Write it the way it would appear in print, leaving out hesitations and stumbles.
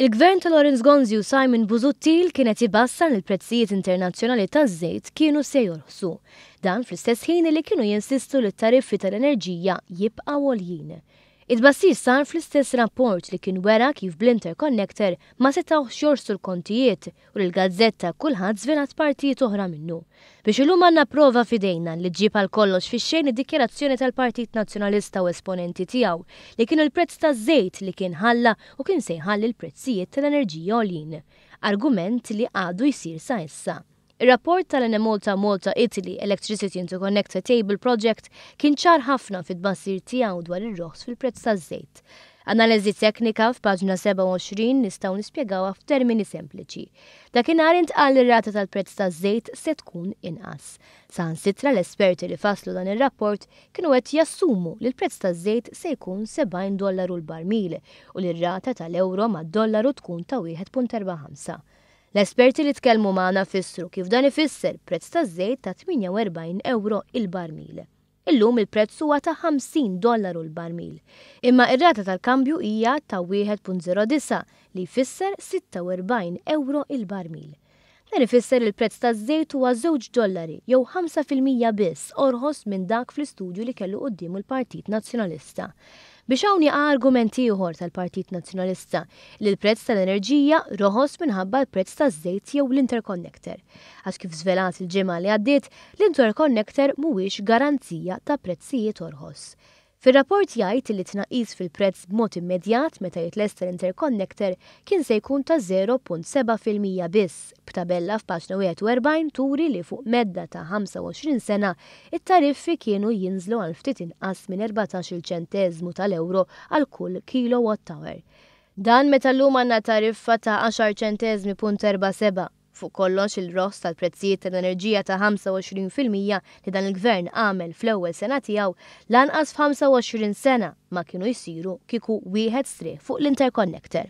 Il-Gvern ta' Lawrence Gonzi u Simon Busuttil kien qed ibassar li l-prezzijiet internazzjonali taż-żejt kienu se jorħsu. Dan fl-istess ħin li kienu jinsistu li t-tariffi tal-enerġija jibqgħu għoljin. It-tbassir sar fl-istess rapport li kien wera kif bl-interconnector ma setgħux jorħsu l-kontijiet u li l-gazzetta Kulħadd żvelat partijiet oħra minnu. Biex illum għandna prova f'idejna li ġġib għal kollox fix-xejn id-dikjarazzjoni tal-Partit Nazzjonalista u esponenti tiegħu li kien il-prezz taż-żejt li kien ħalla u kien se jħalli l-prezzijiet tal-enerġija għoljin. Argument li għadu jsir sa issa. Ir-rapport tal-Enemalta Malta Italy Electricity Interconnector Table Project kien ċar ħafna fit-tbassir tiegħu dwar ir-roħs fil-prezz taż-żejt. Analiżi teknika f'paġna 27 nistgħu nispjegawha f'termini sempliċi. Dakinhar intqal li r-rata tal-prezz taż-żejt se tkun inqas. Saħansitra l-esperti li fasslu dan ir-rapport kienu qed jassumu li l-prezz taż-żejt se jkun 70 dollaru l-barmil u li r-rata tal-ewro mad-dollaru tkun ta' 1.45. L-esperti li tkellmu magħna fissru kif dan ifisser prezz taż-żejt ta' 48 ewro il-barmil. Illum il-prezz huwa ta' 50 dollaru l-barmil. Imma ir-rata tal-kambju hija ta' 1.09 li jfisser 46 ewro il-barmil. Dan ifisser li l-prezz taż-żejt huwa żewġ dollari jew 5% biss orħos minn dak fl-istudju li kellu quddiemu l-Partit Nazzjonalista. Biex hawn jaqa' argument ieħor tal-Partit Nazzjonalista li l-prezz tal-enerġija roħos minħabba l-prezz taż-żejt jew l-interconnector. Għax kif żvelat il-ġimgħa li għaddiet, l-interconnector mhuwiex garanzija ta' prezzijiet orħos. Fir-rapport jgħid li t-tnaqqis fil-prezz b'mod immedjat meta jitlesta l-interconnector kien se jkun ta' 0.7% biss, b'tabella f'paġna 41 turi li fuq medda ta' 25 sena it-tariffi kienu jinżlu għal ftit inqas minn 14-il ċenteżmu tal-ewro għal kull kilowatt hour. Dan meta llum għandna tariffa ta' għaxar ċenteżmi punt erba' seba'. Fuq kollox il-roħs tal-prezzijiet tal-enerġija ta' 25% li dan il-Gvern għamel fl-ewwel sena tiegħu, lanqas f'25 sena ma kienu jsiru kieku wieħed strieħ fuq l-interconnector.